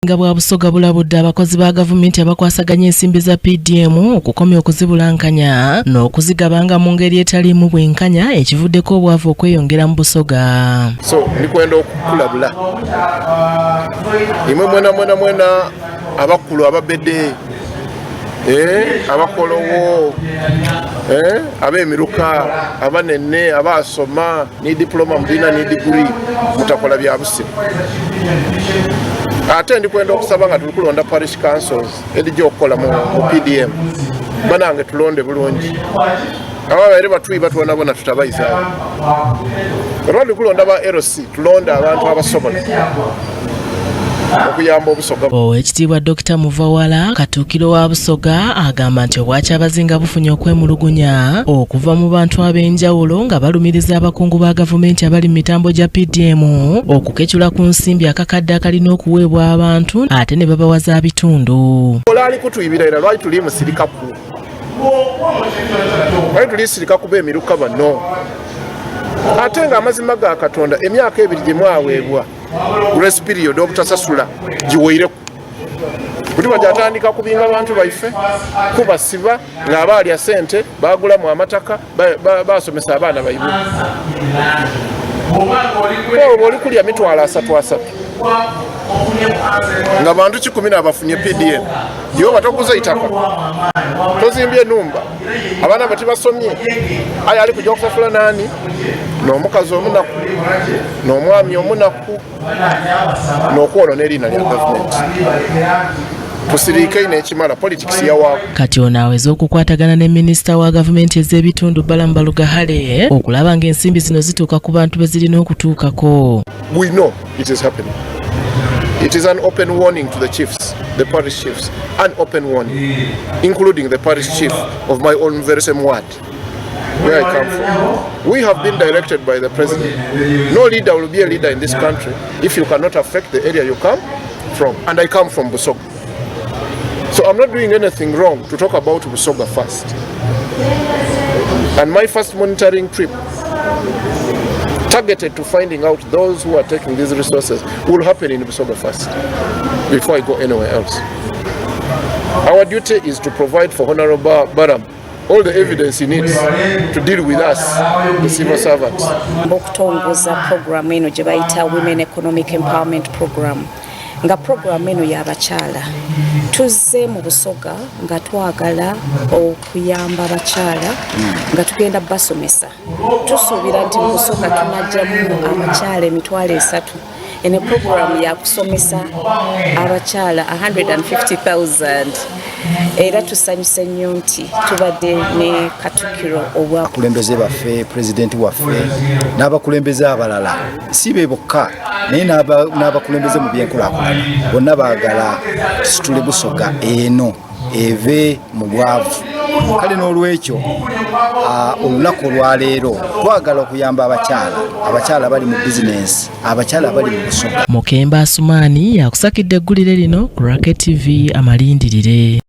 Bwa Busoga bulabudde abakozi ba gavumenti abakwasaganya ensimbi za PDM okukomya okuzibulankanya n'okuzigabanga mu ngeri etaliimu bwenkanya, ekivuddeko obwavu okweyongera mu Busoga. So ndikwenda okukulabula imwe mwena mwena mwena abakulu, ababede, abakolowo, ab'emiruka abanene, abasoma ni diploma mulina ni diguri, mutakola bya busiru. Ate ndikwenda okusaba nga tuli kulonda parish councils edijja okukola mu PDM, banange tulonde bulungi. Ababaire batwiba twonabona tutabayizaayo. Oba tuli kulonda ba LC, tulonde abantu abasobola okuyamba Obusoga. Oweekitiibwa Dr Muvawala, katuukiro wa Busoga, agamba nti Obwakyabazinga bufunye okwemulugunya okuva mu bantu ab'enjawulo nga balumiriza abakungu ba gavumenti abali mu mitambo gya PDM okukecula ku nsimbi akakadde akalina okuweebwa abantu, ate ne babawa za bitundu. Olali kutwibira, era lwaki tuli musirikaku? Lwaki tulisirika kuba emiruka bano? Ate nga amazima ga Katonda, emyaka 2 gye mwaweebwa grace period obutasasula giweireku. Buli bajatandika kubinga abantu baife, kubasiba ng'abaalya sente, bagulamu amataka, basomesa abaana baibwe. Oba oli kulya 300,000 asatu nga bantu 10 nabafunye PDM, yo batoguza itaka, tozimbye enumba, abaana bo tibasomye, aye ali kujja okusasula nani? N'omukazi omunaku n'omwami omunaku n'okwonona eriina lya gavumenti. Tusiriike ino ekimala politics yawaako. Kati ono aweze okukwatagana ne minisita wa gavumenti ez'ebitundu Balaam Barugahare okulaba ng'ensimbi zino zituuka ku bantu be zirina okutuukako. We know it is happening. It is an open warning to the chiefs, the parish chiefs, an open warning, including the parish chief of my own very same ward, where I come from. We have been directed by the president. No leader will be a leader in this country if you cannot affect the area you come from. And I come from Busoga. So I'm not doing anything wrong to talk about Busoga first. And my first monitoring trip targeted to finding out those who are taking these resources will happen in Busoga first before I go anywhere else. Our duty is to provide for Honorable Balaam all the evidence he needs to deal with us, the civil servants. Okutongoza programu eno gye bayita Women Economic Empowerment Program, nga programu eno y'abakyala. Tuzze mu Busoga nga twagala okuyamba abakyala, nga tugenda basomesa. Tusuubira nti mu Busoga tunajjamu abakyala 300,000. Eno programu yakusomesa abakyala 150,000, era tusanyuse nnyo nti tubadde ne katukiro obwa Abakulembeze baffe, pulezidenti waffe n'abakulembeze abalala, si be bokka, naye n'abakulembeze mu byenkulaakulana bonna baagala tusitule Busoga eno eve mu bwavu. Kale n'olwekyo olunaku olwaleero twagala okuyamba abakyala, abakyala bali mu bizinensi, abakyala bali mu Busoga. Mukemba Asumaani yakusakidde eggulire lino ku Rocket TV amalindirire.